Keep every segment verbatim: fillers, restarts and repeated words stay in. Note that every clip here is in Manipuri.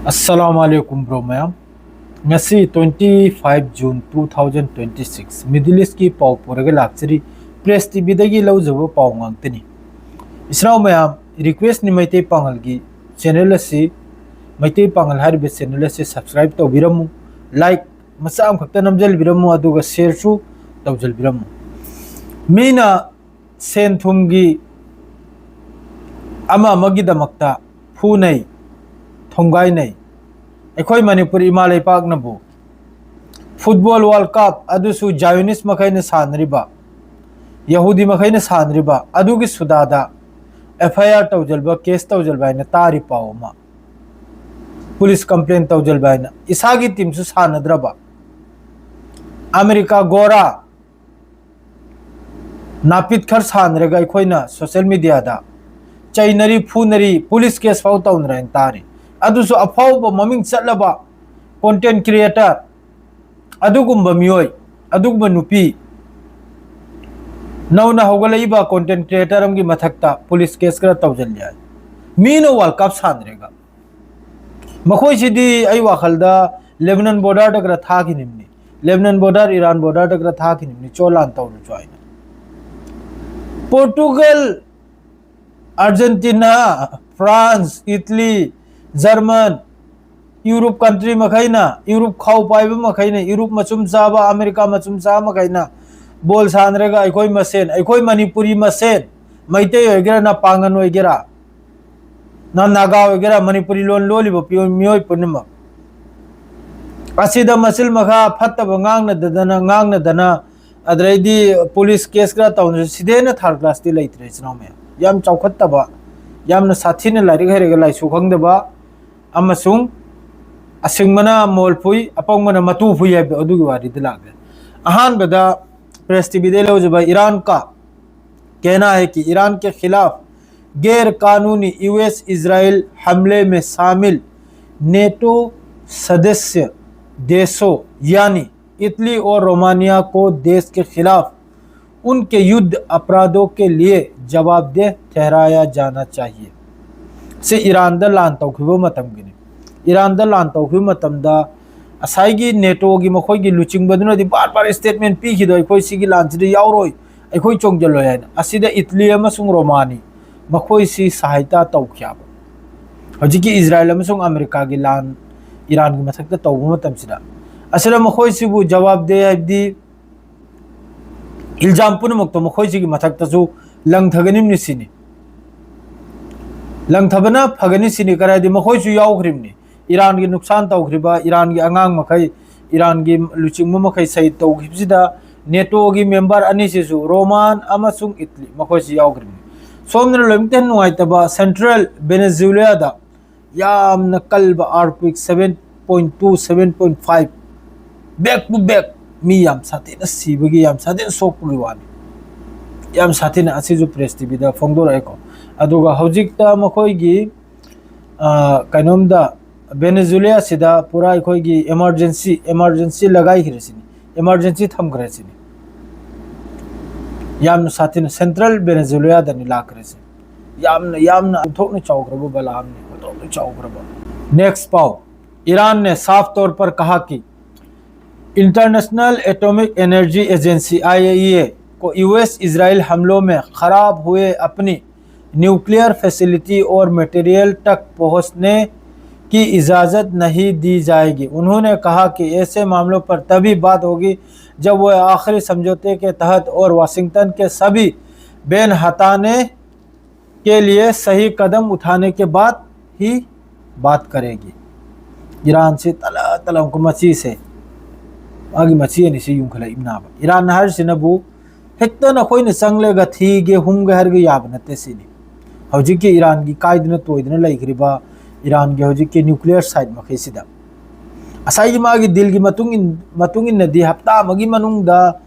ꯑꯁꯂꯥꯃꯨ ꯑꯂꯥꯏꯀꯨꯝ ꯕ꯭ꯔꯣ ꯃꯌꯥꯝ꯫ ꯉꯁꯤ twenty five June two thousand twenty six, Middle Eastꯀꯤ ꯄꯥꯎ ꯄꯨꯔꯒ ꯂꯥꯛꯆꯔꯤ꯫ Press TVꯗꯒꯤ ꯂꯧꯖꯕ ꯄꯥꯎ ꯉꯥꯛꯇꯅꯤ꯫ ꯏꯆꯤꯟ ꯏꯅꯥꯎ ꯃꯌꯥꯝ, requestꯅꯤ, ꯃꯩꯇꯩ ꯄꯥꯉꯜꯒꯤ channel ꯑꯁꯤ, ꯃꯩꯇꯩ ꯄꯥꯉꯜ ꯍꯥꯏꯔꯤꯕ channel ꯑꯁꯤ subscribe ꯇꯧꯕꯤꯔꯝꯃꯨ, like ꯃꯆꯥ ꯑꯃꯈꯛꯇ ꯅꯝꯖꯟꯕꯤꯔꯝꯃꯨ, ꯑꯗꯨꯒ shareꯁꯨ ꯇꯧꯖꯟꯕꯤꯔꯝꯃꯨ꯫ ꯃꯤꯅ ꯁꯦꯟ ꯊꯨꯝꯒꯤ ꯑꯃ ꯑꯃꯒꯤꯗꯃꯛꯇ ꯐꯨꯅꯩ, ꯊꯣꯡꯒꯥꯏꯅꯩ꯫ ꯑꯩꯈꯣꯏ ꯃꯅꯤꯄꯨꯔ ꯏꯃꯥ ꯂꯩꯄꯥꯛꯅꯕꯨ football World Cup ꯑꯗꯨꯁꯨ Zionist ꯃꯈꯩꯅ ꯁꯥꯟꯅꯔꯤꯕ, ꯌꯍꯨꯗꯤ ꯃꯈꯩꯅ ꯁꯥꯟꯅꯔꯤꯕ ꯑꯗꯨꯒꯤ ꯁꯨꯗꯥꯗ FIR ꯇꯧꯖꯜꯕ, case ꯇꯧꯖꯜꯕ ꯍꯥꯏꯅ ꯇꯥꯔꯤ ꯄꯥꯎ ꯑꯃ꯫ Police complaint ꯇꯧꯖꯜꯕ ꯍꯥꯏꯅ ꯏꯁꯥꯒꯤ teamꯁꯨ ꯁꯥꯟꯅꯗ꯭ꯔꯕ, ꯑꯃꯦꯔꯤꯀꯥ ꯒꯣꯔꯥ ꯅꯥꯄꯤꯠ ꯈꯔ ꯁꯥꯟꯅꯔꯒ ꯑꯩꯈꯣꯏꯅ social mediaꯗ ꯆꯩꯅꯔꯤ, ꯐꯨꯅꯔꯤ, police case ꯐꯥꯎ ꯇꯧꯅꯔꯦꯅ ꯇꯥꯔꯤ꯫ ꯑꯗꯨꯁꯨ ꯑꯐꯥꯎꯕ ꯃꯃꯤꯡ ꯆꯠꯂꯕ content creator, ꯑꯗꯨꯒꯨꯝꯕ ꯃꯤꯑꯣꯏ, ꯑꯗꯨꯒꯨꯝꯕ ꯅꯨꯄꯤ, ꯅꯧꯅ ꯍꯧꯒꯠꯂꯛꯏꯕ content creator ꯑꯃꯒꯤ ꯃꯊꯛꯇ police case ꯈꯔ ꯇꯧꯁꯤꯜꯂꯤ ꯍꯥꯏ꯫ ꯃꯤꯅ World Cup ꯁꯥꯟꯅꯔꯒ꯫ ꯃꯈꯣꯏꯁꯤꯗꯤ ꯑꯩ ꯋꯥꯈꯜꯗ Lebanon borderꯗ ꯈꯔ ꯊꯥꯈꯤꯅꯤꯡꯕꯅꯤ꯫ Lebanon border, Iran borderꯗ ꯈꯔ ꯊꯥꯈꯤꯅꯤꯡꯕꯅꯤ, ꯆꯣ ꯂꯥꯟ ꯇꯧꯔꯁꯨ ꯍꯥꯏꯅ꯫ Portugal, Argentina, France, Italy, German, Europe country ꯃꯈꯩꯅ, Europe ꯈꯥꯎ ꯄꯥꯏꯕ ꯃꯈꯩꯅ, Europe ꯃꯆꯨꯝ ꯆꯥꯕ, ꯑꯃꯦꯔꯤꯀꯥ ꯃꯆꯨꯝ ꯆꯥꯕ ꯃꯈꯩꯅ ball ꯁꯥꯟꯅꯔꯒ ꯑꯩꯈꯣꯏ ꯃꯁꯦꯟ, ꯑꯩꯈꯣꯏ ꯃꯅꯤꯄꯨꯔꯤ ꯃꯁꯦꯟ, ꯃꯩꯇꯩ ꯑꯣꯏꯒꯦꯔꯥ, ꯅꯄꯥꯡꯒꯟ ꯑꯣꯏꯒꯦꯔꯥ, ꯅ ꯅꯥꯒꯥ ꯑꯣꯏꯒꯦꯔꯥ, ꯃꯅꯤꯄꯨꯔꯤ ꯂꯣꯟ ꯂꯣꯜꯂꯤꯕ ꯄꯤꯑꯣ-, ꯃꯤꯑꯣꯏ ꯄꯨꯝꯅꯃꯛ ꯑꯁꯤꯗ ꯃꯆꯤꯜ ꯃꯈꯥ ꯐꯠꯇꯕ ꯉꯥꯡꯅꯗꯗꯅ, ꯉꯥꯡꯅꯗꯅ, ꯑꯗꯩꯗꯤ police case ꯈꯔ ꯇꯧꯅꯔꯁꯨ, ꯁꯤꯗꯩ ꯍꯦꯟꯅ third classꯇꯤ ꯂꯩꯇ꯭ꯔꯦ, ꯏꯆꯤꯟ ꯏꯅꯥꯎ ꯃꯌꯥꯝ꯫ ꯌꯥꯝ ꯆꯥꯎꯈꯠꯇꯕ, ꯌꯥꯝꯅ ꯁꯥꯊꯤꯅ ꯂꯥꯏꯔꯤꯛ ꯍꯩꯔꯒ ꯂꯥꯏꯁꯨ ꯈꯪꯗꯕ ꯑꯃꯁꯨꯡ ꯑꯁꯤꯡꯕꯅ ꯃꯣꯜ ꯐꯨꯏ, ꯑꯄꯪꯕꯅ ꯃꯇꯨ ꯐꯨꯏ ꯍꯥꯏꯕꯗꯣ, ꯑꯗꯨꯒꯤ ꯋꯥꯔꯤꯗ ꯂꯥꯛꯂꯦ꯫ ꯑꯍꯥꯟꯕꯗ Press TVꯗꯒꯤ ꯂꯧꯖꯕ, ईरान का कहना है कि ईरान के खिलाफ गैर कानूनी US इजराइल हमले में शामिल NATO सदस्य देशों यानी इटली और रोमानिया को देश के खिलाफ उनके युद्ध अपराधों के लिए जवाबदेह ठहराया जाना चाहिए꯫ ꯁꯤ ꯏꯔꯥꯟꯗ ꯂꯥꯟ ꯇꯧꯈꯤꯕ ꯃꯇꯝꯒꯤꯅꯤ꯫ ꯏꯔꯥꯟꯗ ꯂꯥꯟ ꯇꯧꯈꯤꯕ ꯃꯇꯝꯗ ꯉꯁꯥꯏꯒꯤ ꯅꯦꯇꯣꯒꯤ ꯃꯈꯣꯏꯒꯤ ꯂꯨꯆꯤꯡꯕꯗꯨꯅꯗꯤ ꯕꯥꯔ ꯕꯥꯔ ꯁ꯭ꯇꯦꯠꯃꯦꯟ ꯄꯤꯈꯤꯗꯣ, "ꯑꯩꯈꯣꯏ ꯁꯤꯒꯤ ꯂꯥꯟꯁꯤꯗ ꯌꯥꯎꯔꯣꯏ, ꯑꯩꯈꯣꯏ ꯆꯣꯡꯖꯜꯂꯣꯏ" ꯍꯥꯏꯅ꯫ ꯑꯁꯤꯗ ꯏꯠꯂꯤ ꯑꯃꯁꯨꯡ ꯔꯣꯃꯥꯅꯤ ꯃꯈꯣꯏꯁꯤ ꯁꯍꯥꯏꯇꯥ ꯇꯧꯈꯤꯕ꯫ ꯍꯧꯖꯤꯛꯀꯤ ꯏꯖꯔꯥꯌꯦꯜ ꯑꯃꯁꯨꯡ ꯑꯃꯦꯔꯤꯀꯥꯒꯤ ꯂꯥꯟ ꯏꯔꯥꯟꯒꯤ ꯃꯊꯛꯇ ꯇꯧꯕ ꯃꯇꯝꯁꯤꯗ, ꯑꯁꯤꯗ ꯃꯈꯣꯏꯁꯤꯕꯨ ꯖꯋꯥꯕꯗꯦ ꯍꯥꯏꯕꯗꯤ ꯏꯜꯖꯥꯝ ꯄꯨꯝꯅꯃꯛꯇꯣ ꯃꯈꯣꯏꯁꯤꯒꯤ ꯃꯊꯛꯇꯁꯨ ꯂꯪꯊꯒꯅꯤꯕꯅꯤ ꯁꯤꯅꯤ꯫ ꯂꯪꯊꯕꯅ ꯐꯒꯅꯤ ꯁꯤꯅꯤ, ꯀꯔꯥꯏꯗꯤ ꯃꯈꯣꯏꯁꯨ ꯌꯥꯎꯈ꯭ꯔꯤꯕꯅꯤ꯫ ꯏꯔꯥꯟꯒꯤ ꯅꯨꯛꯁꯥꯟ ꯇꯧꯈ꯭ꯔꯤꯕ, ꯏꯔꯥꯟꯒꯤ ꯑꯉꯥꯡ ꯃꯈꯩ, ꯏꯔꯥꯟꯒꯤ ꯂꯨꯆꯤꯡꯕ ꯃꯈꯩ ꯁꯍꯤꯗ ꯇꯧꯈꯤꯕꯁꯤꯗ ꯅꯦꯇꯣꯒꯤ ꯃꯦꯝꯕꯔ ꯑꯅꯤꯁꯤꯁꯨ, ꯔꯣꯃꯥꯟ ꯑꯃꯁꯨꯡ ꯏꯠꯂꯤ, ꯃꯈꯣꯏꯁꯤ ꯌꯥꯎꯈ꯭ꯔꯤꯕꯅꯤ꯫ ꯁꯣꯝꯗꯅ ꯂꯣꯏꯅꯃꯛꯇ ꯍꯦꯟꯅ ꯅꯨꯡꯉꯥꯏꯇꯕ, ꯁꯦꯟꯇ꯭ꯔꯦꯜ ꯚꯦꯅꯦꯖꯨꯂꯤꯌꯥꯗ ꯌꯥꯝꯅ ꯀꯜꯕ earthquake seven point two, seven point five, back to back, ꯃꯤ ꯌꯥꯝ ꯁꯥꯊꯤꯅ ꯁꯤꯕꯒꯤ, ꯌꯥꯝ ꯁꯥꯊꯤꯅ ꯁꯣꯛꯄꯒꯤ ꯋꯥꯅꯤ꯫ ꯌꯥꯝ ꯁꯥꯊꯤꯅ, ꯑꯁꯤꯁꯨ ꯄ꯭ꯔꯦꯁ ꯇꯤꯚꯤꯗ ꯐꯣꯡꯗꯣꯔꯛꯑꯦꯀꯣ꯫ ꯑꯗꯨꯒ ꯍꯧꯖꯤꯛꯇ ꯃꯈꯣꯏꯒꯤ, ꯑ, ꯀꯩꯅꯣꯝꯗ, ꯚꯦꯅꯦꯖꯨꯂꯤꯌꯥꯁꯤꯗ ꯄꯨꯔꯥ ꯑꯩꯈꯣꯏꯒꯤ ꯏꯃꯥꯔꯖꯦꯟꯁꯤ, ꯏꯃꯥꯔꯖꯦꯟꯁꯤ ꯂꯒꯥꯏꯈ꯭ꯔꯦ ꯁꯤꯅꯤ, ꯏꯃꯥꯔꯖꯦꯟꯁꯤ ꯊꯝꯈ꯭ꯔꯦ ꯁꯤꯅꯤ꯫ ꯌꯥꯝꯅ ꯁꯥꯊꯤꯅ ꯁꯦꯟꯇ꯭ꯔꯦꯜ ꯚꯦꯅꯦꯖꯨꯂꯤꯌꯥꯗꯅꯤ ꯂꯥꯛꯈ꯭ꯔꯤꯁꯦ꯫ ꯌꯥꯝꯅ, ꯌꯥꯝꯅ ꯑꯣꯟꯊꯣꯛꯅ ꯆꯥꯎꯈ꯭ꯔꯕ ꯕꯂꯥ ꯑꯃꯅꯤ, ꯑꯣꯟꯊꯣꯛꯅ ꯆꯥꯎꯈ꯭ꯔꯕ꯫ Next ꯄꯥꯎ, ईरान ने साफ तौर पर कहा कि international atomic energy agency, IAEA, को यूएस इजराइल हमलों में खराब हुए अपनी न्यूक्लियर फैसिलिटी और मटेरियल तक पहुंचने की इजाज़त नहीं दी जाएगी। उन्होंने कहा कि ऐसे मामलों पर तभी बात होगी जब वह आखिरी समझौते के तहत और वाशिंगटन के सभी बैन हटाने के लिए सही कदम उठाने के बाद ही बात करेगी। ꯏꯔꯥꯟꯁꯦ ꯇꯂ ꯇꯂ ꯑꯃꯨꯛꯀ ꯃꯆꯤꯁꯦ, ꯃꯥꯒꯤ ꯃꯆꯤ ꯑꯅꯤꯁꯤ ꯌꯨꯡꯈꯠꯂꯛꯏꯕꯅꯥꯕ꯫ ꯏꯔꯥꯟ ꯍꯥꯏꯔꯤꯁꯤꯅꯕꯨ ꯍꯦꯛꯇ ꯅꯈꯣꯏꯅ ꯆꯪꯂꯒ ꯊꯤꯒꯦ ꯍꯨꯝꯒꯦ ꯍꯥꯏꯔꯒ ꯌꯥꯕ ꯅꯠꯇꯦ ꯁꯤꯅꯤ꯫ ꯍꯧꯖꯤꯛꯀꯤ ꯏꯔꯥꯟꯒꯤ ꯀꯥꯏꯗꯅ ꯇꯣꯏꯗꯅ ꯂꯩꯈ꯭ꯔꯤꯕ ꯏꯔꯥꯟꯒꯤ ꯍꯧꯖꯤꯛꯀꯤ ꯅ꯭ꯌꯨꯀ꯭ꯂꯤꯌꯔ ꯁꯥꯏꯠ ꯃꯈꯩꯁꯤꯗ, ꯉꯁꯥꯏꯒꯤ ꯃꯥꯒꯤ ꯗꯤꯜꯒꯤ ꯃꯇꯨꯡ ꯏꯟ-, ꯃꯇꯨꯡ ꯏꯟꯅꯗꯤ ꯍꯞꯇꯥ ꯑꯃꯒꯤ ꯃꯅꯨꯡꯗ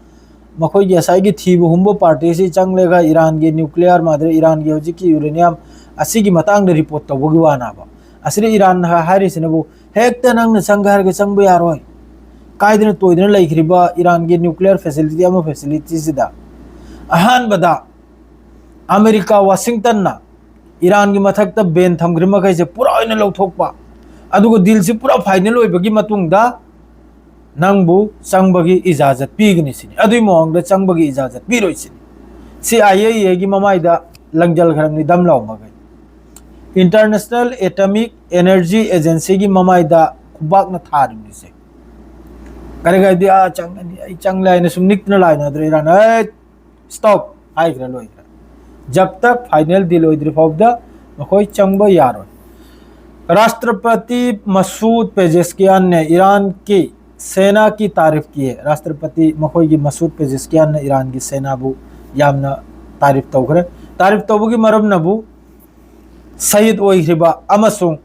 ꯃꯈꯣꯏꯒꯤ ꯉꯁꯥꯏꯒꯤ ꯊꯤꯕ ꯍꯨꯝꯕ ꯄꯥꯔꯇꯤꯁꯤ ꯆꯪꯂꯒ ꯏꯔꯥꯟꯒꯤ ꯅ꯭ꯌꯨꯀ꯭ꯂꯤꯌꯔ, ꯃꯥꯗꯔ ꯏꯔꯥꯟꯒꯤ ꯍꯧꯖꯤꯛꯀꯤ ꯌꯨꯔꯦꯅꯤꯌꯝ ꯑꯁꯤꯒꯤ ꯃꯇꯥꯡꯗ ꯔꯤꯄꯣꯔꯠ ꯇꯧꯕꯒꯤ ꯋꯥꯅꯦꯕ꯫ ꯑꯁꯤꯗ ꯏꯔꯥꯟ ꯍꯥꯏꯔꯤꯁꯤꯅꯕꯨ ꯍꯦꯛꯇ ꯅꯪꯅ ꯆꯪꯒꯦ ꯍꯥꯏꯔꯒ ꯆꯪꯕ ꯌꯥꯔꯣꯏ꯫ ꯀꯥꯏꯗꯅ ꯇꯣꯏꯗꯅ ꯂꯩꯈ꯭ꯔꯤꯕ ꯏꯔꯥꯟꯒꯤ ꯅ꯭ꯌꯨꯀ꯭ꯂꯤꯌꯔ ꯐꯦꯁꯤꯂꯤꯇꯤ ꯑꯃ ꯐꯦꯁꯤꯂꯤꯇꯤꯁꯤꯗ ꯑꯍꯥꯟꯕꯗ ꯑꯃꯦꯔꯤꯀꯥ ꯋꯥꯁꯤꯡꯇꯟꯅ ꯏꯔꯥꯟꯒꯤ ꯃꯊꯛꯇ ꯕꯦꯟ ꯊꯝꯈ꯭ꯔꯤꯕ ꯃꯈꯩꯁꯦ ꯄꯨꯔꯥ ꯑꯣꯏꯅ ꯂꯧꯊꯣꯛꯄ, ꯑꯗꯨꯒ ꯗꯤꯜꯁꯤ ꯄꯨꯔꯥ ꯐꯥꯏꯅꯦꯜ ꯑꯣꯏꯕꯒꯤ ꯃꯇꯨꯡꯗ ꯅꯪꯕꯨ ꯆꯪꯕꯒꯤ ꯏꯖꯥꯖꯠ ꯄꯤꯒꯅꯤ ꯁꯤꯅꯤ꯫ ꯑꯗꯨꯒꯤ ꯃꯑꯣꯡꯗ ꯆꯪꯕꯒꯤ ꯏꯖꯥꯖꯠ ꯄꯤꯔꯣꯏ ꯁꯤꯅꯤ꯫ ꯁꯤ ꯑꯥꯏ ꯑꯦ ꯏ ꯑꯦꯒꯤ ꯃꯃꯥꯏꯗ ꯂꯪꯖꯜꯈ꯭ꯔꯕꯅꯤ ꯗꯝ ꯂꯥꯎꯃꯒꯩ꯫ ꯏꯟꯇꯔꯅꯦꯁꯅꯦꯜ ꯑꯦꯇꯣꯃꯤꯛ ꯑꯦꯅꯔꯖꯤ ꯑꯦꯖꯦꯟꯁꯤꯒꯤ ꯃꯃꯥꯏꯗ ꯈꯨꯕꯥꯛꯅ ꯊꯥꯔꯤꯕꯅꯤꯁꯦ꯫ ꯀꯔꯤ ꯀꯔꯤꯗꯤ ꯑꯥ ꯆꯪꯒꯅꯤ, ꯑꯩ ꯆꯪꯂꯦ ꯍꯥꯏꯅ ꯁꯨꯝ ꯅꯤꯛꯇꯅ ꯂꯥꯏꯅꯗ꯭ꯔꯦ ꯏꯔꯥꯟ꯫ ꯑꯩ ꯁ꯭ꯇꯣꯞ ꯍꯥꯏꯈ꯭ꯔꯦ, ꯂꯣꯏꯈ꯭ꯔꯦ꯫ ꯖꯕ ꯇꯛ ꯐꯥꯏꯅꯦꯜ ꯗꯤꯜ ꯑꯣꯏꯗ꯭ꯔꯤ ꯐꯥꯎꯕꯗ ꯃꯈꯣꯏ ꯆꯪꯕ ꯌꯥꯔꯣꯏ꯫ राष्ट्रपति मसूद पेजेशकियान ने ईरान की सेना की तारीफ की है। राष्ट्रपति ꯃꯈꯣꯏꯒꯤ ꯃꯁꯨꯗ ꯄꯦꯖꯦꯁꯀꯤꯌꯥꯟꯅ ꯏꯔꯥꯟꯒꯤ ꯁꯦꯅꯥꯕꯨ ꯌꯥꯝꯅ ꯇꯥꯔꯤꯐ ꯇꯧꯈ꯭ꯔꯦ꯫ ꯇꯥꯔꯤꯐ ꯇꯧꯕꯒꯤ ꯃꯔꯝꯅꯕꯨ ꯁꯍꯤꯗ ꯑꯣꯏꯈ꯭ꯔꯤꯕ ꯑꯃꯁꯨꯡ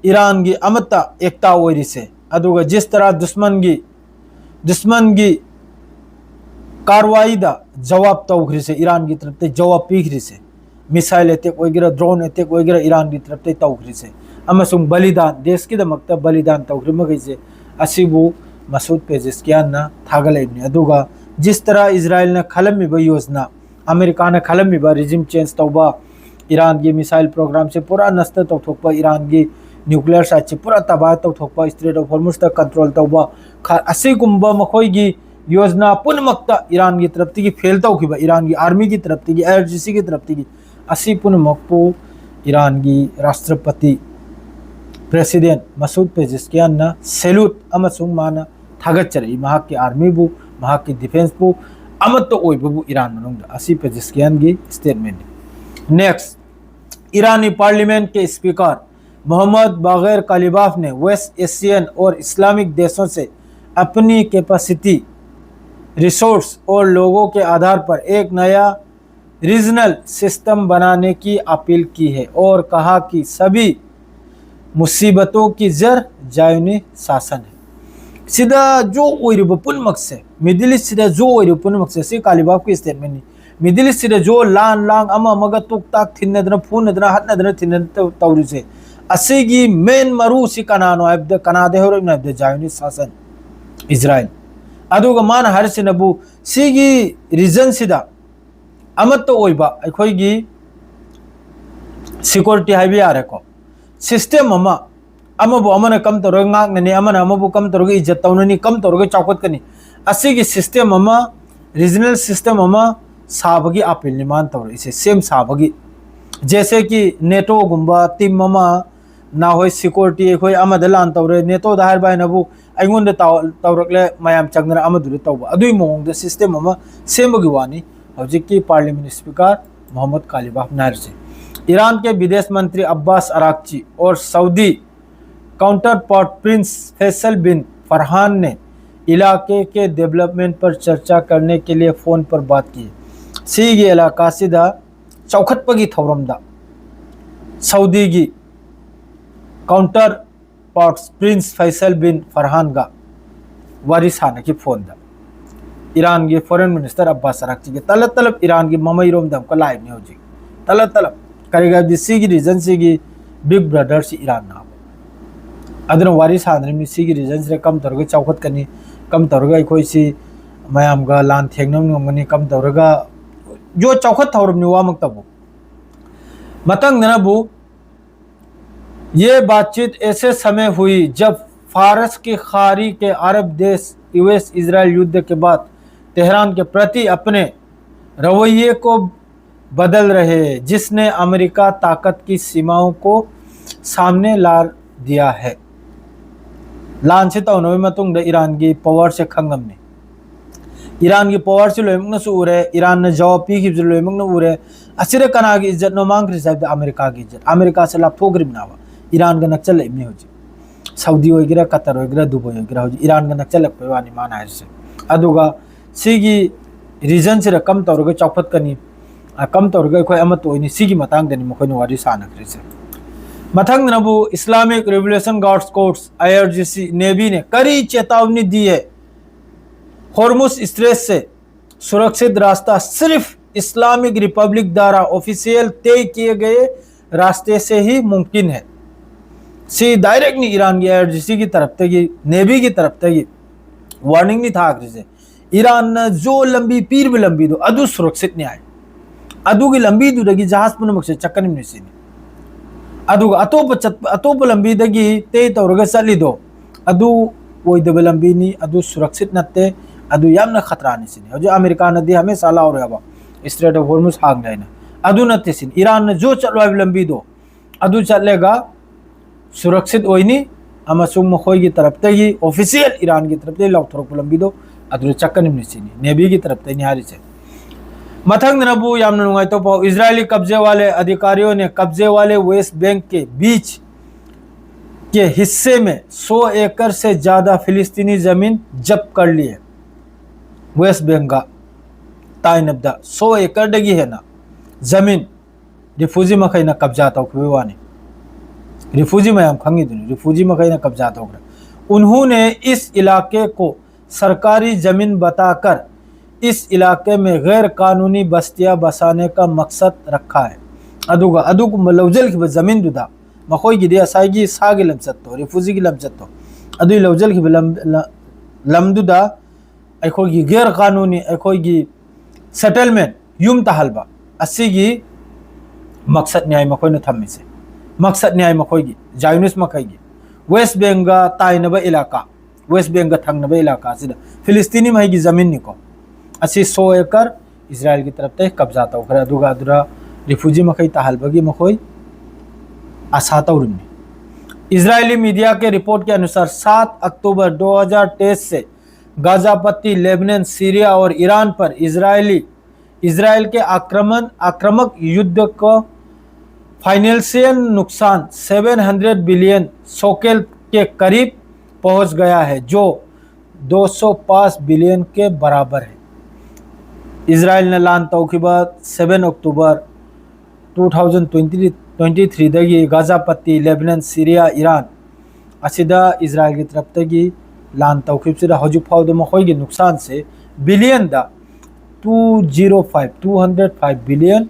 ꯏꯔꯥꯟꯒꯤ ꯑꯃꯠꯇ ꯑꯦꯛꯇꯥ ꯑꯣꯏꯔꯤꯁꯦ, ꯑꯗꯨꯒ ꯖꯤꯁ ꯇꯔꯥ ꯗꯨꯁꯃꯟꯒꯤ ꯗꯨꯁꯃꯟꯒꯤ ꯀꯥꯔꯋꯥꯏꯗ ꯖꯋꯥꯕ ꯇꯧꯈ꯭ꯔꯤꯁꯦ, ꯏꯔꯥꯟꯒꯤ ꯇꯔꯞꯇ ꯖꯋꯥꯕ ꯄꯤꯈ꯭ꯔꯤꯁꯦ, ꯃꯤꯁꯥꯏꯜ ꯑꯦꯇꯦꯛ ꯑꯣꯏꯒꯦꯔꯥ, ꯗ꯭ꯔꯣꯟ ꯑꯦꯇꯦꯛ ꯑꯣꯏꯒꯦꯔꯥ, ꯏꯔꯥꯟꯒꯤ ꯇꯔꯞꯇ ꯇꯧꯈ꯭ꯔꯤꯁꯦ, ꯑꯃꯁꯨꯡ ꯕꯂꯤꯗꯥꯟ, ꯗꯦꯁꯀꯤꯗꯃꯛꯇ ꯕꯂꯤꯗꯥꯟ ꯇꯧꯈ꯭ꯔꯤꯕ ꯃꯈꯩꯁꯦ ꯑꯁꯤꯕꯨ ꯃꯁꯨꯗ ꯄꯦꯖꯦꯁꯀꯤꯌꯥꯟꯅ ꯊꯥꯒꯠꯂꯛꯏꯕꯅꯤ꯫ ꯑꯗꯨꯒ ꯖꯤꯁ ꯇꯔꯥ ꯏꯖꯔꯥꯏꯜꯅ ꯈꯜꯂꯝꯃꯤꯕ ꯌꯣꯖꯅꯥ, ꯑꯃꯦꯔꯤꯀꯥꯅ ꯈꯜꯂꯝꯃꯤꯕ ꯔꯤꯖꯤꯝ ꯆꯦꯟꯖ ꯇꯧꯕ, ꯏꯔꯥꯟꯒꯤ ꯃꯤꯁꯥꯏꯜ ꯄ꯭ꯔꯣꯒ꯭ꯔꯥꯝꯁꯦ ꯄꯨꯔꯥ ꯅꯁꯇ ꯇꯧꯊꯣꯛꯄ, ꯏꯔꯥꯟꯒꯤ ꯅ꯭ꯌꯨꯀ꯭ꯂꯤꯌꯔ ꯁꯥꯏꯠꯁꯦ ꯄꯨꯔꯥ ꯇꯕꯥꯍ ꯇꯧꯊꯣꯛꯄ, ꯏꯁꯇ꯭ꯔꯦꯠ ꯑꯣꯐ ꯍꯣꯔꯃꯨꯁꯇ ꯀꯟꯇ꯭ꯔꯣꯜ ꯇꯧꯕ, ꯈ-, ꯑꯁꯤꯒꯨꯝꯕ ꯃꯈꯣꯏꯒꯤ ꯌꯣꯖꯅꯥ ꯄꯨꯝꯅꯃꯛꯇ ꯏꯔꯥꯟꯒꯤ ꯇꯔꯞꯇꯒꯤ ꯐꯦꯜ ꯇꯧꯈꯤꯕ, ꯏꯔꯥꯟꯒꯤ ꯑꯥꯔꯃꯤꯒꯤ ꯇꯔꯞꯇꯒꯤ, ꯑꯥꯏ ꯑꯥꯔ ꯖꯤ ꯁꯤꯒꯤ ꯇꯔꯞꯇꯒꯤ, ꯑꯁꯤ ꯄꯨꯝꯅꯃꯛꯄꯨ ꯏꯔꯥꯟꯒꯤ ꯔꯥꯁꯇ꯭ꯔꯄꯇꯤ, ꯄ꯭ꯔꯦꯁꯤꯗꯦꯟ ꯃꯁꯨꯗ ꯄꯦꯖꯦꯁꯀꯤꯌꯥꯟꯅ ꯁꯦꯂ꯭ꯌꯨꯠ ꯑꯃꯁꯨꯡ ꯃꯥꯅ ꯊꯥꯒꯠꯆꯔꯛꯏ, ꯃꯍꯥꯛꯀꯤ ꯑꯥꯔꯃꯤꯕꯨ, ꯃꯍꯥꯛꯀꯤ ꯗꯤꯐꯦꯟꯁꯄꯨ, ꯑꯃꯠꯇ ꯑꯣꯏꯕꯕꯨ ꯏꯔꯥꯟ ꯃꯅꯨꯡꯗ꯫ ꯑꯁꯤ ꯄꯦꯖꯦꯁꯀꯤꯌꯥꯟꯒꯤ ꯁ꯭ꯇꯦꯠꯃꯦꯟꯅꯤ꯫ नेक्स्ट, ईरानी पार्लियामेंट के स्पीकर मोहम्मद बागर कालिबाफ ने वेस्ट एशियन और इस्लामिक देशों से अपनी कैपेसिटी, रिसोर्स और लोगों के आधार पर एक नया रीजनल सिस्टम बनाने की अपील की है और कहा कि सभी मुसीबतों की जड़ जायोनी शासन है꯫ ꯁꯤꯗ ꯖꯣ ꯑꯣꯏꯔꯤꯕ ꯄꯨꯝꯅꯃꯛꯁꯦ, ꯃꯤꯗꯜ ꯏꯁꯁꯤꯗ ꯖꯣ ꯑꯣꯏꯔꯤꯕ ꯄꯨꯝꯅꯃꯛꯁꯦ, ꯁꯤ ꯀꯥꯂꯤꯕꯥꯐꯀꯤ ꯁ꯭ꯇꯦꯠꯃꯦꯟꯅꯤ꯫ ꯃꯤꯗꯜ ꯏꯁꯁꯤꯗ ꯖꯣ ꯂꯥꯟ, ꯂꯥꯡ ꯑꯃ ꯑꯃꯒ ꯇꯨꯛ ꯇꯥꯛ ꯊꯤꯟꯅꯗꯅ, ꯐꯨꯅꯗꯅ, ꯍꯠꯅꯗꯅ, ꯊꯤꯟꯅꯗꯅ ꯇꯧ-, ꯇꯧꯔꯤꯁꯦ, ꯑꯁꯤꯒꯤ ꯃꯦꯟ ꯃꯔꯨꯁꯤ ꯀꯅꯥꯅꯣ ꯍꯥꯏꯕꯗ, ꯀꯅꯥꯗꯩ ꯍꯧꯔꯛꯏꯅꯣ ꯍꯥꯏꯕꯗ, ꯖꯥꯏꯌꯣꯅꯤꯁ ꯁꯥꯁꯟ, ꯏꯖꯔꯥꯏꯜ꯫ ꯑꯗꯨꯒ ꯃꯥꯅ ꯍꯥꯏꯔꯤꯁꯤꯅꯕꯨ, ꯁꯤꯒꯤ ꯔꯤꯖꯟꯁꯤꯗ ꯑꯃꯠꯇ ꯑꯣꯏꯕ ꯑꯩꯈꯣꯏꯒꯤ ꯁꯤꯀ꯭ꯌꯨꯔꯤꯇꯤ ꯍꯥꯏꯕ ꯌꯥꯔꯦꯀꯣ, ꯁꯤꯁꯇꯦꯝ ꯑꯃ, ꯑꯃꯕꯨ ꯑꯃꯅ ꯀꯝ ꯇꯧꯔꯒ ꯉꯥꯛꯅꯅꯤ, ꯑꯃꯅ ꯑꯃꯕꯨ ꯀꯝ ꯇꯧꯔꯒ ꯏꯖꯠ ꯇꯧꯅꯅꯤ, ꯀꯝ ꯇꯧꯔꯒ ꯆꯥꯎꯈꯠꯀꯅꯤ, ꯑꯁꯤꯒꯤ system ꯑꯃ, regional system ꯑꯃ ꯁꯥꯕꯒꯤ appeal ꯅꯤ ꯃꯥꯅ ꯇꯧꯔꯛꯏꯁꯦ, ꯁꯦꯝ ꯁꯥꯕꯒꯤ꯫ ꯖꯦꯁꯦ ꯀꯤ ꯅꯦꯇꯣꯒꯨꯝꯕ team ꯑꯃ, ꯅꯍꯣꯏ security ꯑꯩꯈꯣꯏ ꯑꯃꯗ ꯂꯥꯟ ꯇꯧꯔꯦ, ꯅꯦꯇꯣꯗ ꯍꯥꯏꯔꯕ ꯍꯥꯏꯅꯕꯨ ꯑꯩꯉꯣꯟꯗ ꯇꯧ-, ꯇꯧꯔꯛꯂꯦ, ꯃꯌꯥꯝ ꯆꯪꯗꯅ ꯑꯃꯗꯨꯗ ꯇꯧꯕ, ꯑꯗꯨꯒꯤ ꯃꯑꯣꯡꯗ system ꯑꯃ ꯁꯦꯝꯕꯒꯤ ꯋꯥꯅꯤ ꯍꯧꯖꯤꯛꯀꯤ parliament speaker ꯃꯣꯍꯝꯃꯗ ꯀꯥꯂꯤꯕꯥꯐꯅ ꯍꯥꯏꯔꯤꯁꯦ꯫ ईरान के विदेश मंत्री अब्बास अरागची और सऊदी काउंटरपार्ट प्रिंस फैसल बिन फरहान ने इलाके के डेवलपमेंट पर चर्चा करने के लिए फोन पर बात की। ꯁꯤꯒꯤ ꯏꯂꯥꯀꯥꯁꯤꯗ ꯆꯥꯎꯈꯠꯄꯒꯤ ꯊꯧꯔꯝꯗ ꯁꯥꯎꯗꯤꯒꯤ ꯀꯥꯎꯟꯇꯔ ꯄꯥꯔꯠ ꯄ꯭ꯔꯤꯟꯁ ꯐꯩꯁꯜ ꯕꯤꯟ ꯐꯔꯍꯥꯟꯒ ꯋꯥꯔꯤ ꯁꯥꯟꯅꯈꯤ ꯐꯣꯟꯗ꯫ ꯏꯔꯥꯟꯒꯤ foreign minister ꯑꯕꯥꯁ ꯑꯔꯥꯛꯆꯤꯒꯤ ꯇꯂꯞ ꯇꯂꯞ ꯏꯔꯥꯟꯒꯤ ꯃꯃꯩꯔꯣꯝꯗ ꯑꯃꯨꯛꯀ ꯂꯥꯛꯏꯕꯅꯤ ꯍꯧꯖꯤꯛ꯫ ꯇꯂꯞ ꯇꯂꯞ꯫ ꯀꯔꯤꯒꯤꯅꯣ ꯍꯥꯏꯕꯗꯤ ꯁꯤꯒꯤ regionꯁꯤꯒꯤ big brotherꯁꯤ ꯏꯔꯥꯟꯅꯦꯕ꯫ ꯑꯗꯨꯅ ꯋꯥꯔꯤ ꯁꯥꯟꯅꯔꯤꯕꯅꯤ ꯁꯤꯒꯤ regionꯁꯤꯗ ꯀꯝ ꯇꯧꯔꯒ ꯆꯥꯎꯈꯠꯀꯅꯤ, ꯀꯝ ꯇꯧꯔꯒ ꯑꯩꯈꯣꯏꯁꯤ ꯃꯌꯥꯝꯒ ꯂꯥꯟ ꯊꯦꯡꯅꯕ ꯉꯝꯒꯅꯤ, ꯀꯝ ꯇꯧꯔꯒ ꯌꯣ ꯆꯥꯎꯈꯠ ꯊꯧꯔꯝꯅꯤ ꯋꯥꯃꯛꯇꯕꯨ꯫ ꯃꯊꯪꯗꯅꯕꯨ ये बातचीत ऐसे समय हुई जब फारस की खाड़ी के अरब देश यूएस इजराइल युद्ध के बाद तेहरान के प्रति अपने रवैये को बदल रहे हैं, जिसने अमेरिका ताकत की सीमाओं को सामने ला दिया है꯫ ꯂꯥꯟꯁꯤ ꯇꯧꯅꯕꯒꯤ ꯃꯇꯨꯡꯗ ꯏꯔꯥꯟꯒꯤ powerꯁꯦ ꯈꯪꯉꯝꯅꯤ꯫ ꯏꯔꯥꯟꯒꯤ powerꯁꯤ ꯂꯣꯏꯅꯃꯛꯅꯁꯨ ꯎꯔꯦ, ꯏꯔꯥꯟꯅ ꯖꯋꯥꯕ ꯄꯤꯈꯤꯕꯁꯨ ꯂꯣꯏꯅꯃꯛꯅ ꯎꯔꯦ꯫ ꯑꯁꯤꯗ ꯀꯅꯥꯒꯤ ꯏꯖꯠꯅꯣ ꯃꯥꯡꯈ꯭ꯔꯤꯁꯦ ꯍꯥꯏꯕꯗ ꯑꯃꯦꯔꯤꯀꯥꯒꯤ ꯏꯖꯠ꯫ ꯑꯃꯦꯔꯤꯀꯥꯁꯦ ꯂꯥꯞꯊꯣꯛꯈ꯭ꯔꯤꯕꯅꯦꯕ, ꯏꯔꯥꯟꯒ ꯅꯛꯁꯜꯂꯛꯏꯕꯅꯤ ꯍꯧꯖꯤꯛ꯫ ꯁꯥꯎꯗꯤ ꯑꯣꯏꯒꯦꯔꯥ, ꯀꯇꯔ ꯑꯣꯏꯒꯦꯔꯥ, ꯗꯨꯕꯥꯏ ꯑꯣꯏꯒꯦꯔꯥ, ꯍꯧꯖꯤꯛ ꯏꯔꯥꯟꯒ ꯅꯛꯁꯜꯂꯛꯄꯩ ꯋꯥꯅꯤ ꯃꯥꯅ ꯍꯥꯏꯔꯤꯁꯦ꯫ ꯑꯗꯨꯒ ꯁꯤꯒꯤ regionꯁꯤꯗ ꯀꯝ ꯇꯧꯔꯒ ꯆꯥꯎꯈꯠꯀꯅꯤ, ꯑ, ꯀꯝ ꯇꯧꯔꯒ ꯑꯩꯈꯣꯏ ꯑꯃꯠꯇ ꯑꯣꯏꯅꯤ, ꯁꯤꯒꯤ ꯃꯇꯥꯡꯗꯅꯤ ꯃꯈꯣꯏꯅ ꯋꯥꯔꯤ ꯁꯥꯟꯅꯈ꯭ꯔꯤꯁꯦ꯫ ꯃꯊꯪꯗꯅꯕꯨ Islamic Revolution Guards Corps, IRGC, navy ने कड़ी चेतावनी दी है। हॉर्मुज स्ट्रेट से सुरक्षित रास्ता सिर्फ इस्लामिक रिपब्लिक द्वारा ऑफिशियल तय किए गए रास्ते से ही मुमकिन है꯫ ꯁꯤ directꯅꯤ ꯏꯔꯥꯟꯒꯤ ꯑꯥꯏ ꯑꯥꯔ ꯖꯤ ꯁꯤꯒꯤ ꯇꯔꯞꯇꯒꯤ, ꯅꯦꯚꯤꯒꯤ ꯇꯔꯞꯇꯒꯤ warningꯅꯤ ꯊꯥꯈ꯭ꯔꯤꯁꯦ꯫ ꯏꯔꯥꯟꯅ ꯖꯣ ꯂꯝꯕꯤ ꯄꯤꯔꯤꯕ ꯂꯝꯕꯤꯗꯣ ꯑꯗꯨ ꯁꯨꯔꯛꯁꯤꯠꯅꯤ ꯍꯥꯏ꯫ ꯑꯗꯨꯒꯤ ꯂꯝꯕꯤꯗꯨꯗꯒꯤ ꯖꯍꯥꯖ ꯄꯨꯝꯅꯃꯛꯁꯦ ꯆꯠꯀꯅꯤꯕꯅꯤ ꯁꯤꯅꯤ꯫ ꯑꯗꯨꯒ ꯑꯇꯣꯞꯄ ꯆꯠꯄ, ꯑꯇꯣꯞꯄ ꯂꯝꯕꯤꯗꯒꯤ ꯇꯦ ꯇꯧꯔꯒ ꯆꯠꯂꯤꯗꯣ, ꯑꯗꯨ ꯑꯣꯏꯗꯕ ꯂꯝꯕꯤꯅꯤ, ꯑꯗꯨ ꯁꯨꯔꯛꯁꯤꯠ ꯅꯠꯇꯦ, ꯑꯗꯨ ꯌꯥꯝꯅ ꯈꯇ꯭ꯔꯥꯅꯤ ꯁꯤꯅꯤ꯫ ꯍꯧꯖꯤꯛ ꯑꯃꯦꯔꯤꯀꯥꯅꯗꯤ ꯍꯃꯦꯁꯥ ꯂꯥꯎꯔꯦꯕ, Strait of Hormuz ꯍꯥꯡꯗꯦ ꯍꯥꯏꯅ꯫ ꯑꯗꯨ ꯅꯠꯇꯦ ꯁꯤꯅꯤ, ꯏꯔꯥꯟꯅ ꯖꯣ ꯆꯠꯂꯣ ꯍꯥꯏꯕ ꯂꯝꯕꯤꯗꯣ, ꯑꯗꯨ ꯆꯠꯂꯒ ꯁꯨꯔꯛꯁꯤꯠ ꯑꯣꯏꯅꯤ, ꯑꯃꯁꯨꯡ ꯃꯈꯣꯏꯒꯤ ꯇꯔꯞꯇꯒꯤ, official ꯏꯔꯥꯟꯒꯤ ꯇꯔꯞꯇꯒꯤ ꯂꯥꯎꯊꯣꯔꯛꯄ ꯂꯝꯕꯤꯗꯣ ꯑꯗꯨꯗ ꯆꯠꯀꯅꯤꯕꯅꯤ ꯁꯤꯅꯤ, ꯅꯦꯚꯤꯒꯤ ꯇꯔꯞꯇꯒꯤꯅꯤ ꯍꯥꯏꯔꯤꯁꯦ꯫ ꯃꯊꯪꯗꯅꯕꯨ ꯌꯥꯝꯅ ꯅꯨꯡꯉꯥꯏꯇꯕ ꯄꯥꯎ, ꯏꯖꯔꯥꯏꯂꯤ ꯀꯕꯖꯦ ꯋꯥꯂꯦ ꯑꯙꯤꯀꯥꯔꯤꯌꯣ ꯅꯦ ꯀꯕꯖꯦ ꯋꯥꯂꯦ ꯋꯦꯁ꯭ꯠ ꯕꯦꯡꯛ ꯀꯦ ꯕꯤꯆ ꯀꯦ ꯍꯤꯁꯁꯦ ꯃꯦ ꯁꯣ ꯑꯦꯀꯔ ꯁꯦ ꯖ꯭ꯌꯥꯗꯥ ꯐꯤꯂꯤꯁꯇꯤꯅꯤ ꯖꯃꯤꯟ ꯖꯕ ꯀꯔ ꯂꯤꯌꯦ꯫ ꯋꯦꯁ꯭ꯠ ꯕꯦꯡꯛꯀ ꯇꯥꯏꯅꯕꯗ ꯁꯣ ꯑꯦꯀꯔꯗꯒꯤ ꯍꯦꯟꯅ ꯖꯃꯤꯟ ꯔꯤꯐ꯭ꯌꯨꯖꯤ ꯃꯈꯩꯅ ꯀꯕꯖꯥ ꯇꯧꯈꯤꯕꯒꯤ ꯋꯥꯅꯤ꯫ ꯔꯤꯐ꯭ꯌꯨꯖꯤ ꯃꯌꯥꯝ ꯈꯪꯉꯤꯗꯨꯅꯤ, ꯔꯤꯐ꯭ꯌꯨꯖꯤ ꯃꯈꯩꯅ ꯀꯕꯖꯥ ꯇꯧꯈ꯭ꯔꯦ꯫ उन्होंने इस इलाके को सरकारी जमीन बताकर इस इलाके में गैर कानूनी बस्तियां बसाने का मकसद रखा है꯫ ꯑꯗꯨꯒ ꯑꯗꯨꯒꯨꯝꯕ ꯂꯧꯖꯈꯤꯕ ꯖꯃꯤꯟꯗꯨꯗ, ꯃꯈꯣꯏꯒꯤꯗꯤ ꯉꯁꯥꯏꯒꯤ ꯁꯥꯒꯤ ꯂꯝꯆꯠꯇꯣ, ꯔꯤꯐ꯭ꯌꯨꯖꯤꯒꯤ ꯂꯝꯆꯠꯇꯣ, ꯑꯗꯨꯒꯤ ꯂꯧꯖꯈꯤꯕ ꯂꯝ, ꯂ-, ꯂꯝꯗꯨꯗ ꯑꯩꯈꯣꯏꯒꯤ ꯒꯦꯔ ꯀꯥꯅꯨꯅꯤ, ꯑꯩꯈꯣꯏꯒꯤ settlement, ꯌꯨꯝ ꯇꯥꯍꯜꯂꯕ ꯑꯁꯤꯒꯤ ꯃꯛꯁꯠꯅꯤ ꯍꯥꯏ ꯃꯈꯣꯏꯅ ꯊꯝꯃꯤꯁꯦ꯫ ꯃꯛꯁꯠꯅꯤ ꯍꯥꯏ ꯃꯈꯣꯏꯒꯤ, ꯖꯥꯏꯅꯤꯁ꯭ꯠ ꯃꯈꯩꯒꯤ꯫ ꯋꯦꯁ꯭ꯠ ꯕꯦꯡꯛꯀ ꯇꯥꯏꯅꯕ ꯏꯂꯥꯀꯥ, ꯋꯦꯁ꯭ꯠ ꯕꯦꯡꯛꯀ ꯊꯪꯅꯕ ꯏꯂꯥꯀꯥꯁꯤꯗ ꯐꯤꯂꯤꯁꯇꯤꯅꯤ ꯃꯍꯩꯒꯤ ꯖꯃꯤꯟꯅꯤꯀꯣ꯫ ꯑꯁꯤ ꯁꯣ ꯑꯦꯀꯔ ꯏꯖꯔꯥꯏꯜꯒꯤ ꯇꯔꯞꯇ ꯀꯕꯖꯥ ꯇꯧꯈ꯭ꯔꯦ, ꯑꯗꯨꯒ ꯑꯗꯨꯗ ꯔꯤꯐ꯭ꯌꯨꯖꯤ ꯃꯈꯩ ꯇꯥꯍꯜꯂꯕꯒꯤ ꯃꯈꯣꯏ ꯑꯥꯁꯥ ꯇꯧꯔꯤꯕꯅꯤ꯫ इजरायली मीडिया के रिपोर्ट के अनुसार सात अक्टूबर दो हज़ार तेईस से गाजा पट्टी, लेबनान, सीरिया और ईरान पर इजरायली, इजरायल के आक्रमण, आक्रामक युद्ध का फाइनेंशियल नुकसान सेवन हंड्रेड बिलियन शोकेल के करीब पहुंच गया है, जो दो सौ पाँच बिलियन के बराबर है꯫ ꯏꯖꯔꯥꯏꯜꯅ ꯂꯥꯟ ꯇꯧꯈꯤꯕ seven October two thousand twenty, twenty three ꯗꯒꯤ ꯒꯥꯖꯥ ꯄꯠꯇꯤ, ꯂꯦꯕꯅꯟ, ꯁꯤꯔꯤꯌꯥ, ꯏꯔꯥꯟ ꯑꯁꯤꯗ ꯏꯖꯔꯥꯏꯜꯒꯤ ꯇꯔꯞꯇꯒꯤ ꯂꯥꯟ ꯇꯧꯈꯤꯕꯁꯤꯗ ꯍꯧꯖꯤꯛ ꯐꯥꯎꯗ ꯃꯈꯣꯏꯒꯤ ꯅꯨꯡꯁꯥꯟꯁꯦ ꯕꯤꯂꯤꯌꯟꯗ two zero five, two hundred five billion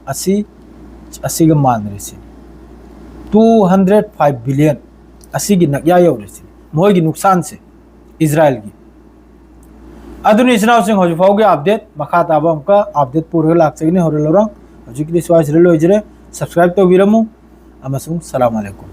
ꯑꯁꯤ, ꯑꯁꯤꯒ ꯃꯥꯟꯅꯔꯤꯁꯤ꯫ Two hundred five billion ꯑꯁꯤꯒꯤ ꯅꯛꯌꯥ ꯌꯧꯔꯤꯁꯤ ꯃꯈꯣꯏꯒꯤ ꯅꯨꯡꯁꯥꯟꯁꯦ ꯏꯖꯔꯥꯏꯜꯒꯤ꯫ ꯑꯗꯨꯅ ꯏꯆꯤꯟ ꯏꯅꯥꯎꯁꯤꯡ, ꯍꯧꯖꯤꯛ ꯐꯥꯎꯒꯤ ꯑꯞꯗꯦꯠ, ꯃꯈꯥ ꯇꯥꯕ ꯑꯃꯨꯛꯀ ꯑꯞꯗꯦꯠ ꯄꯨꯔꯒ ꯂꯥꯛꯆꯒꯅꯤ ꯍꯣꯔꯦꯟ ꯂꯧꯔ꯫ ꯍꯧꯖꯤꯛꯀꯤꯗꯤ ꯁ꯭ꯋꯥꯏꯁꯤꯗ ꯂꯣꯏꯖꯔꯦ꯫ ꯁꯕꯁꯀ꯭ꯔꯥꯏꯕ ꯇꯧꯕꯤꯔꯝꯃꯨ꯫ ꯑꯃꯁꯨꯡ ꯁꯂꯥꯝ ꯑꯂꯩꯀꯨꯝ꯫